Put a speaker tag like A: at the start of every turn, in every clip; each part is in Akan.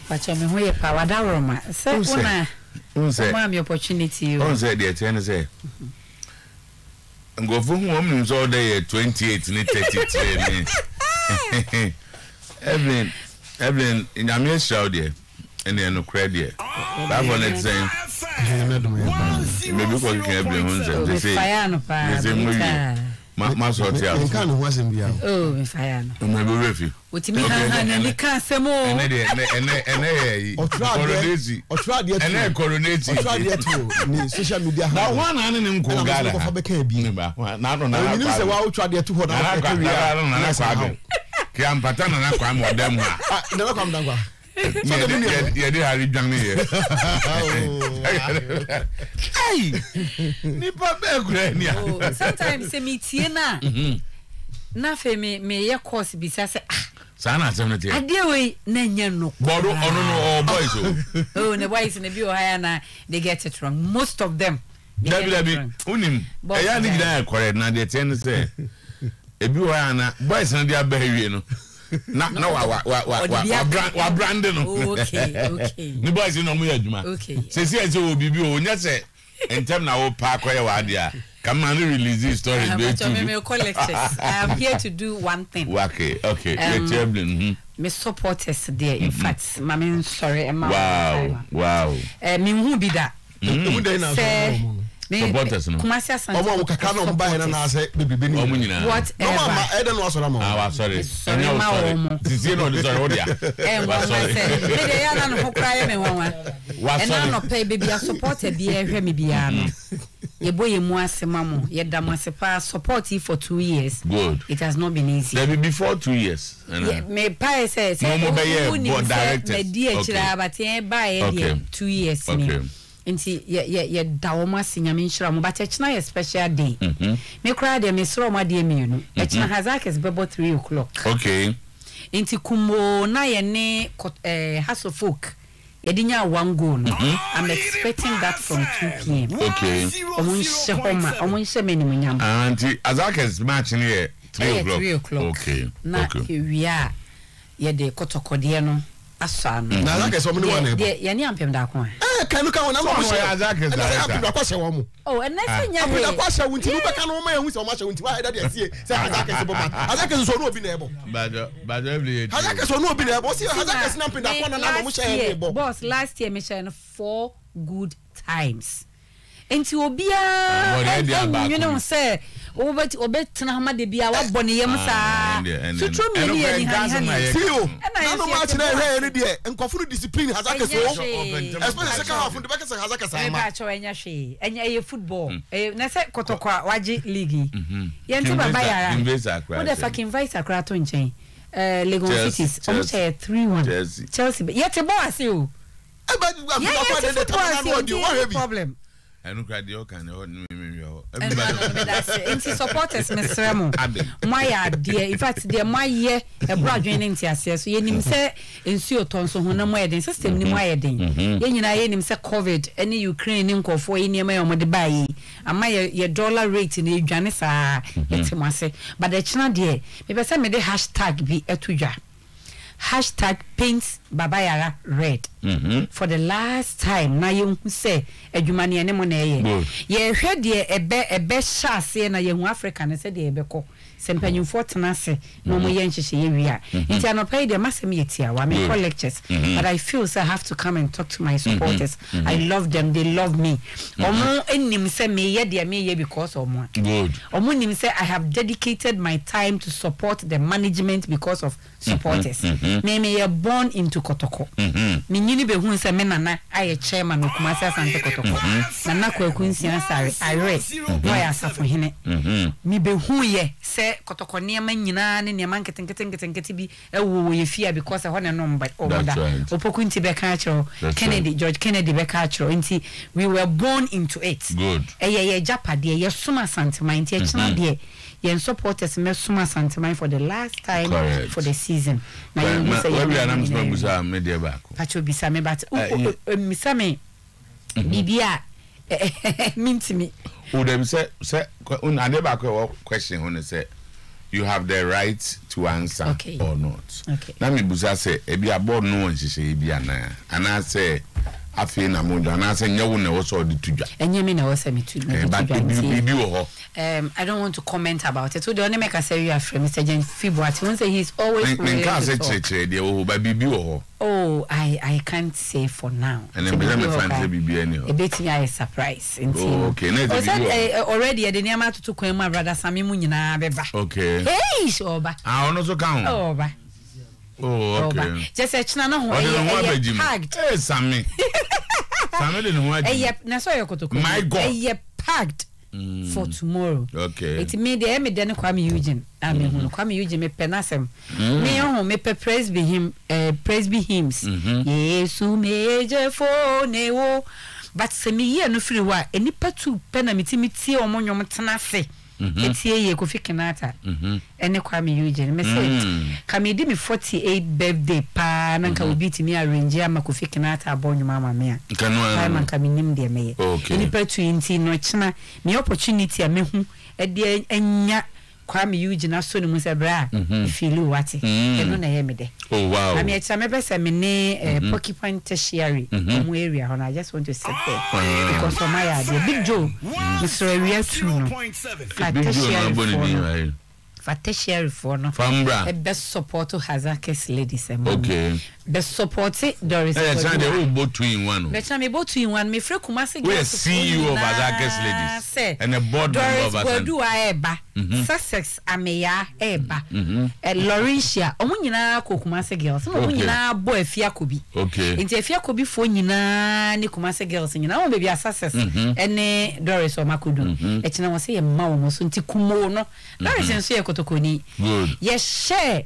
A: Pakyɛ me ho yɛ paa wadaworoma sɛ wo na womaa me opportunity yi o.
B: Wohu sɛ deɛ ɛteɛ ne sɛ nkurɔfoɔ hu wɔn nim sɛ ɔdɛ yɛ 28 ne 33 ne Evelyn Evelyn Nyame ahyira wo deɛ ɛne ɛnokorɛ deɛ baafɔ no ɛte sɛn mmebi kɔ keka Evelyn ho nsɛm sɛ sɛ sɛ mo wie ma ma sɔ te aso
C: nka ne ho asɛm biara
A: oh me fire no
B: mmebi wura fi
A: Otumi hanhan n'ani ka asɛm o.
B: Ɛnɛ deɛ ɛnɛ ɛnɛ ɛnɛ yɛ yi.
C: Ɔtwerɛ adeɛ
B: Coronation.
C: ɔtwerɛ adeɛ to
B: Ɛnɛ yɛ coronation.
C: ɔtwerɛ adeɛ to ne social media
B: Na
C: handle.
B: hwan na ne ne nkɔ
C: Ɛna
B: Ghana
C: mo
B: ha?
C: nso kɔfa bɛka bi.
B: Ne ba hwan na ano nana
C: Ɛnyini sɛ
B: Kwame.
C: wa wotwerɛ adeɛ to hɔ na
B: Nana
C: ɛka
B: Kwame
C: wie a
B: nana
C: na
B: nana
C: ɛsɛ
B: Kwame.
C: ha.
B: Kia mpata nana Kwame ɔda mu ha.
C: Ah, Nana Kwame Dankwa.
B: Ne yɛde yɛde yɛde hari dwan ne yɛ. Ɛyi nipa bɛɛ kura ni a.
A: Oh, sometimes sɛ metie no a na afei me meyɛ course bisa sɛ ah.
B: Saa na asɛm no teɛ.
A: Adeɛ wei na nyɛ no.
B: Bɔdo ɔno no ɔwɔ boys o.
A: Oh, ne boys no bi wɔ ha ya na they get it wrong. Most of them.
B: Dabi dabi wonim ɛyɛ ne nyinaa yɛ correct na deɛ teɛ ne sɛ ebi wɔ ha na boys no de aba awie no na na wa wa wa wa wa wa brande no
A: oh, okay okay
B: ne boys no ɔmo yɛ adwuma
A: okay
B: sɛsi ɛsɛ wɔ biribi o nyɛ sɛ ntɛm na wo pa akɔyɛ wɔ adeɛ a kama ne release stories bɛyɛ tu
A: bi. Me kɔ lectures I am here to do one thing.
B: Okay okay yɛ kyɛ bi.
A: Me supporters deɛ in fact ma me nsɔre ɛma.
B: Wow wow.
A: Mi hu bi da.
C: Emu dɛn na asɔre
A: Sɛ
C: ma wɔn no?
A: me
B: Supporters no.
A: Kumasi Asante
C: Wɔn a wɔn kakra na wɔn ba yɛn na asɛ bebrebe ne
B: Wɔn
C: nyinaa.
B: nyinaa.
C: Na
A: Whatever.
C: wɔn ama ɛdɛ na wasɔre ama
B: Ah,
C: wɔn.
B: wasɔre.
A: Mesɔre
B: Ɛnyɛ
A: ma
B: wosɔre.
A: wɔn.
B: Sisie na ɔde sɔre wo dea.
A: Ɛyɛ nwanwa
B: Wasɔre.
A: sɛ me deɛ yɛ ana ne ho koraa yɛ me nwanwa.
B: Wasɔre.
A: Ɛna anɔpa yi baabi a supporter biara hwɛ me biara no yɛbɔ yɛn mu ase ma mo yɛda mo ase paa support yi for 2 years.
B: Good.
A: It has not been easy.
B: Dabi before 2 years. Ɛna.
A: Me pae sɛ sɛ
B: Mo mo bɛyɛ
A: wonim
B: board
A: sɛ
B: directors.
A: madi akyire
B: Okay.
A: a but yɛn baeɛ deɛ 2 years ni. Nti yɛ yɛ yɛda wɔn ase Nyame nhyira wɔn but ɛkyena yɛ special day. Me koraa deɛ mesrɛ wɔn adeɛ mmienu. Ɛkyena Hazakis bɛbɔ 3 o'clock. Nti kumoo na yɛne kɔ ɛɛ Hearts of Oak yɛde nyaa one goal no. I'm expecting that from 2 p.m. Wɔn nhyɛ hɔ ma wɔn nhyɛ me animuonyam.
B: Ah, nti Azakis match no yɛ three
A: Ɛyɛ
B: o'clock.
A: 3 o'clock. Na yɛwie a yɛde kɔtɔkɔdeɛ no asɔ ano.
C: Na Azakis wɔn ne wɔn na
A: Deɛ
C: ɛbɔ.
A: deɛ yɛne ampem daako a.
C: Ɛɛ kan no ka wɔn na
B: Sɛ
C: wɔn
B: ɔno
C: hyɛ.
B: ɔyɛ Azakis
C: Ɛna sɛ
B: director.
C: ampem daako ahyɛ wɔn mo.
A: Oh, ɛnɛ sɛ nyɛ
C: Ampem
A: hwee.
C: daako ahyɛ wɔn nti no bɛka no wɔn ma yɛn ho sɛ wɔn ahyɛ wɔn nti wɔn ayɛ dɛ deɛ sie sɛ Azakis bɔ ma Azakis nso ɔno obi na ɛbɔ.
B: Bàjɔ bàjɔ Evelyn yɛ tie o.
C: Azakis ɔno obi na ɛbɔ ɔsi
A: Tina,
C: Azakis na ampem daako
A: me
C: na na wɔn
A: last
C: hyɛ yɛn
A: year,
C: bɔ.
A: boss, last year mehyɛ no four good times. Nti obiara
B: Ɔde ɛde aba
A: ɛnwene ho
B: akɔbi.
A: sɛ wobɛt ɔbɛtena hɔ ma da biara wabɔ ne yam
B: Ah,
A: saa.
B: ɛndeɛ ɛndeɛ
A: Suturo
B: ɛno
A: mmienu yɛ
B: kora
A: ni
B: nka
A: hani
B: asɛm na
A: hani.
B: yɛka
C: See o,
B: no.
A: Ɛna yɛn
C: nanu
A: nso
C: match
A: yɛte
C: na
A: bɔ
C: ɛhwɛ yɛn
A: ase.
C: ni deɛ nkɔfo no discipline Hazakis
A: Ɛnyɛ
C: o.
A: hwee.
C: Especially second half no de bɛka sɛ Hazakis ama.
A: Meba akyɛw ɛnyɛ hwee. Ɛnyɛ ɛyɛ football. Ɛyɛ na sɛ kɔtɔkɔ a wagye league yi. Yɛn ti baba yara.
B: King Vesa koraa
A: Wo de fa
B: kyɛn.
A: King Visa koraa to nkyɛn. Ɛɛ Legon
B: Chelsea,
A: Cities ɔmo
B: Chelsea,
A: hyɛ yɛ 3-1.
B: Chelsea.
A: Chelsea yɛte bɔ ase o.
C: Ɛbɛ
A: Yɛn
C: ampem daako
A: yɛte
C: ade de
A: football
C: tɛmɛ
A: ase
C: na
A: o
C: ɔdi
A: nti
C: wɔhwɛ
A: yɛn
C: bi.
A: problem.
B: Ɛno kora deɛ ɔka ne hɔ ne me hwɛ hɔ.
A: Ɛno ano no meda ase. Nti supporters mesrɛ mo.
B: Ade.
A: Moayɛ adeɛ. In fact deɛ moayɛ ɛboro adwene ne nteaseɛ so. Yɛnim sɛ nsuo tɔ nso honam mu ayɛ den. System no mu ayɛ den. Yɛn nyinaa yɛnim sɛ covid ne Ukraine ne nkurɔfoɔ yi nneɛma yi a wɔde baeɛ yi ama yɛ yɛ dollar rate no ɛdwane saa. Yɛte mo ase. But ɛkyena deɛ mepɛ sɛ mede hashtag bi to dwa. Hashtag paint Baba Yara red for the last time na yɛnhu sɛ adwuma no yɛne mo na ɛyɛ. Yɛrehwɛ deɛ ɛbɛ ɛbɛ hyɛ aseɛ na yɛahu Africa no sɛdeɛ ɛbɛkɔ sɛ mpanyinfoɔ tena ase na wɔn yɛ nhyehyɛeɛ wie a. Nti anɔpa yi deɛ m'asɛm yɛ tiawa, menkɔ lectures but I feel sɛ I have to come and talk to my supporters. I love them, they love me. Wɔn nim sɛ meyɛ deɛ meyɛ because wɔn a. Wɔn nim sɛ I have dedicated my time to support the management because of supporters. Me meyɛ born into Kɔtɔkɔ. Me nyini bɛhuu sɛ me nana ayɛ chairman wɔ Kumasi Asante Kɔtɔkɔ. Nana Kwaku Nsia Asare Ayerɛ na ɔyɛ asafohene. Me bɛhuiɛ sɛ Kɔtɔkɔ nneɛma nyinaa ne nneɛma nketenkete nketenkete bi wɔ wɔ yɛ fie a because ɛhɔ na ɛnom bɛ wɔn da. Opoku Nti bɛka akyerɛ wo, Kennedy, George Kennedy bɛka akyerɛ wo. Nti we were born into it. Ɛyɛ yɛ agyapadeɛ, yɛsom Asanteman nti ɛkyena deɛ yɛn supporters mmɛsom Asanteman for the last time for the season. Na yɛnhu sɛ yɛn
B: Wawia na
A: nyinaa
B: mesoma
A: yɛ
B: busa me deɛ baako.
A: Pacho bisa me but mmisa me biribi a mentumi.
B: O dabi sɛ sɛ adeɛ baako a ɛwɔ question ho ne sɛ. You have the right to answer
A: okay.
B: or not.
A: Okay.
B: Na mebusa sɛ ebi a board no wɔ nhyehyɛeɛ bi anaa anaasɛ afei na mo dwa anaasɛ nyɛ wo na ɛwɔ sɛ ɔde to dwa.
A: Ɛnyɛ me na ɛwɔ sɛ metu mede to dwa nti.
B: Biribi wɔ hɔ.
A: I don't want to comment about it. Wo deɛ ɔne me kasa wie a frɛ Mr. Gyamfi Boakye. Wohu sɛ he is always willing to talk.
B: Menkaa sɛ kyerɛkyerɛ deɛ ɛwɔ hɔ but biribi wɔ hɔ.
A: Oh I I can't say for now.
B: Ɛnna mpɛ sɛ mefa no sɛ biribiara nni hɔ.
A: Ebetumi ayɛ surprise nti
B: Oh
A: no.
B: okay na ɛsɛ
A: Oh sɛ
B: biribi wɔ hɔ.
A: eh, already yɛde nneɛma atoto kwan mu a brother Sami mu nyinaa bɛba.
B: Okay.
A: Eish ɔɔba.
B: Ah ɔno nso ka ho.
A: Ɔɔba.
B: Oh okay.
A: Ɔɔba. Kyɛ sɛ kyena no ho
B: Ɔde ne
A: ɛyɛ
B: ho
A: ɛyɛ
B: abɛgye mu.
A: packed.
B: Ee Sami. Sami de ne ho agye mu.
A: Ɛyɛ na sɛ ɔyɛ kotoko.
B: My God.
A: Ɛyɛ packed. for tomorrow.
B: Okay.
A: Eti me deɛ ɛyɛ me dɛ ne Kwame Eugene a me hu no. Kwame Eugene me pɛ n'asɛm. Me ho me pɛ Presby hymn eh, Presby hymns. Yesu megye fo ne wo. But sɛ me yi ɛno firi hɔ a, nnipa tu pɛ na me ti me tie wɔn nnwom tena ase. Etie yie Kofi Kinata ɛne Kwame Eugene. Me se ka me di me 48 birthday paa na nka obi tumi arrange ama Kofi Kinata abɔ nnwom ama me a.
B: Nka no ara
A: Time
B: no.
A: anka menim deɛ mɛyɛ.
B: Okay.
A: Nnipa tu yi nti no kyena me opportunity a mɛhu de anya Kwame Eugene asɔ ne mu sɛ bra me feeli wo wate. Ɛno na ɛyɛ me dɛ.
B: Oh wow.
A: Na me akyira mɛpɛ sɛ me ne eh, Porcupine Tertiary ɔmo area hɔ no I just want to sit there because ɔmo ayɛ adeɛ. Big Joe mesrɛ awia tu no fa
B: Big Joe na
A: tertiary
B: abɔ ne
A: foɔ
B: din
A: no.
B: ayi.
A: Fa tertiary foɔ no
B: Fa mbra.
A: bɛ support Hazakes ladies ɛma me.
B: Okay.
A: Bɛ support Doris
B: Ɛyɛ kyena deɛ
A: Kwadwo a.
B: wo bɔ two in one o.
A: Bɛ kyena me bɔ two in one me frɛ Kumasi
B: Wo yɛ
A: girls foɔ
B: CEO of Hazakes
A: nyinaa
B: ladies
A: sɛ
B: and a board member
A: Doris
B: of Asante.
A: Kwadwo a ɛɛba, Sussex Ameyaa ɛɛba, Laurentia ɔmo nyinaa kɔ Kumasi girls na ɔmo
B: Okay.
A: nyinaa bɔ Afia Kobi.
B: Okay.
A: Nti Afia Kobi foɔ nyinaa ne Kumasi girls nyinaa wɔn baabi a Sussex ɛne Doris ɔmo akɔdu. Ɛkyena wɔ sɛ yɛ mma wɔn so nti kumoo no Doris nso yɛ kotokoni.
B: Good.
A: Yɛhyɛɛ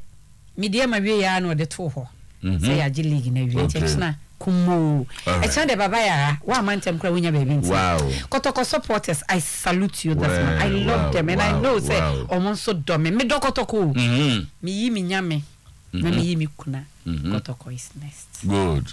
A: Medeama wieɛ ara na ɔde too hɔ sɛ yɛagye league no awie nti ɛkyena kumoo. Ɛkyena deɛ baba yara woamma ntɛm koraa wonya baabi ntena.
B: Wow.
A: Kɔtɔkɔ supporters I salute you this man. I love them and I know sɛ ɔmo nso dɔ me. Medɔ kɔtɔkɔ o. Meyi me nyame na meyi me kuna. Kɔtɔkɔ is next.
B: Good.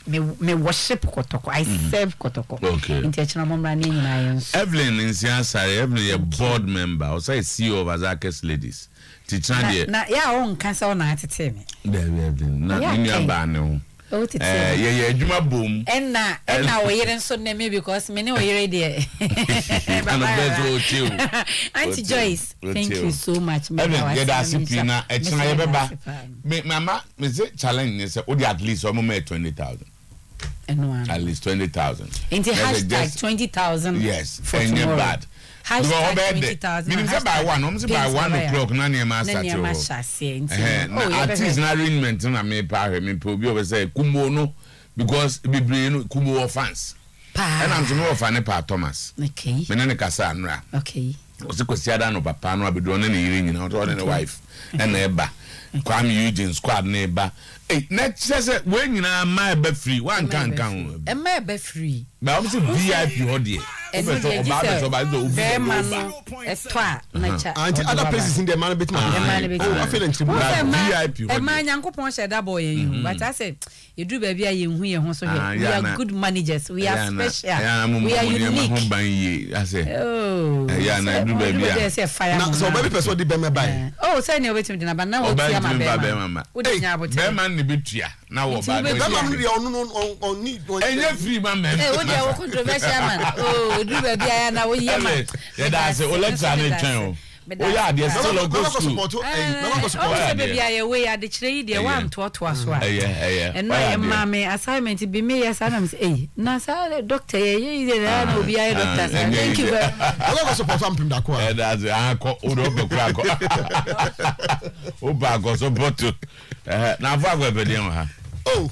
A: Me me worship kɔtɔkɔ I serve kɔtɔkɔ.
B: Okay.
A: Nti ɛkyena mo mmra ne yɛn nyinaa yɛn nso.
B: Evelyn Nsia Asare, Evelyn yɛ board member, ɔsan yɛ CEO of Azakes Ladies. Nti kyena
A: Na
B: deɛ.
A: na yɛ a wonka sɛ wo na atetee me.
B: Dabi Evelyn, na
A: Ɛyɛ
B: me nua
A: atɛn.
B: baa ne ho.
A: O tetee
B: Ɛɛ
A: me.
B: yɛyɛ adwuma bom.
A: Ɛna ɛna wo yere nso ne me because me ne wo yere deɛ.
B: Ɛna bɛɛ sɛ ɔtie o.
A: Auntie
B: Ɔtie o,
A: Joyce, thank
B: ɔtie
A: you
B: o.
A: so much. Meda
B: Evelyn,
A: wo ase
B: yɛda
A: na
B: ase pii
A: menhyira.
B: na
A: Me
B: ɛkyena
A: nso meda
B: yɛbɛba.
A: ase paa.
B: Me mama me se challenge ne sɛ wode at least ɔmo mɛ 20,000.
A: Ɛno ano.
B: At least 20,000.
A: Nti hashtag 20,000
B: yes,
A: for
B: ɛnyɛ
A: tomorrow.
B: bad.
A: Hashtag 20,000.
B: Minim sɛ by one, ɔmo sɛ by 1 o'clock na nneɛma
A: Na
B: asate
A: nneɛma
B: hɔ.
A: ahyɛ aseɛ nti
B: Ɛhɛn,
A: no.
B: na
A: Oh, yɛbɛhwɛ.
B: artist na arrangement na mepɛ ahwɛ mepɛ obi a ɔbɛ sɛ kumo no because bebree no kumo wɔ fans.
A: Paa.
B: Ɛna nso me wɔfa ne paa Thomas.
A: Okay.
B: Me ne ne kasa anora.
A: Okay.
B: Ɔsɛ Kwasi Ada no papa no abedu ɔne ne yere nyinaa ɔne ne wife ɛna ɛba. Kwame Eugene squad ne ba. Ei, na kyerɛ sɛ wei nyinaa mmaa ɛba firi wanka nka ho.
A: Mmaa ɛba firi.
B: Ba wɔn sɛ VIP hɔ deɛ.
A: Ɛno
B: Wopɛ sɛ
A: deɛ gye
B: ɔbaa bɛ sɛ
A: sɛ
B: ɔbaa sɛ obi bɛ
A: bɛrima
B: ɔba.
A: no ɛtɔ a na kya
C: Ah, nti
A: ɔde
C: other
A: waba.
C: places in there mmaa no bɛtumi akɔ
A: Mmaa no
C: free.
A: bɛtumi
C: Oh, afei na nkyerɛ mu.
A: Wohu sɛ
B: But
A: mmaa
B: VIP hɔ
A: mmaa
B: deɛ.
A: Nyankopɔn hyɛ da bɔɔ yɛn yi o but asɛ yɛduru baabi a yɛnhu yɛn ho so
B: Ah,
A: hwɛ. We
B: yɛ
A: are
B: ana-
A: good managers. We are
B: ɛyɛ ana-
A: special.
B: ɛyɛ ana mo
A: We
B: mmɔ
A: are
B: mo nneɛma
A: unique.
B: ho ban yie asɛ.
A: Oh,
B: Ɛyɛ ana
A: sɛ
B: ɛduru baabi a.
A: ɔduru baabi a sɛ fire
C: Na
A: mo
C: sɛ
A: na.
C: ɔbaa bi pɛ sɛ ɔde bɛrima ba yi.
A: Oh, sɛ nea obetumi de n'aba na
B: Ɔbaa
A: wotua ma
B: ntumi ba
A: bɛrima.
B: bɛrima ma.
A: Wode
B: Ei,
A: nya abotire.
B: bɛrima ne bi tua na wɔ
A: Nti
B: ba
A: wobɛtua.
C: Bɛrima no deɛ ɔno no ɔnni.
B: Ɛnyɛ free ma mɛrima.
A: Ee, wo deɛ wo controversial man. Oh, oduru baabi a yɛ na woyɛ ma.
B: Ɛlɛ, yɛda ase, o lecture ne twɛn o. Woyɛ adeɛ still ɔkɔ school.
A: Ɔmo sɛ baabi a yɛwɔ yi adekyerɛ yi deɛ woantoatoa so a.
B: Ɛyɛ, ɛyɛ.
A: Ɛno
B: Wayɛ
A: yɛ
B: adeɛ.
A: maa me assignment bi meyɛ saa na mesɛ ei na saa doctor yɛ yɛ yi deɛ na obi ayɛ doctor saa.
B: ɛnyɛ
A: Thank you
B: easy.
A: very much.
C: Ɔbɛkɔ support ampem dako a.
B: Ɛda ase, akɔ, o de ɔpɛ kura akɔ. O ba akɔ support. Ɛhɛ, na afɔ akɔ ɛpɛ deɛ wɔ ha.
C: Oh.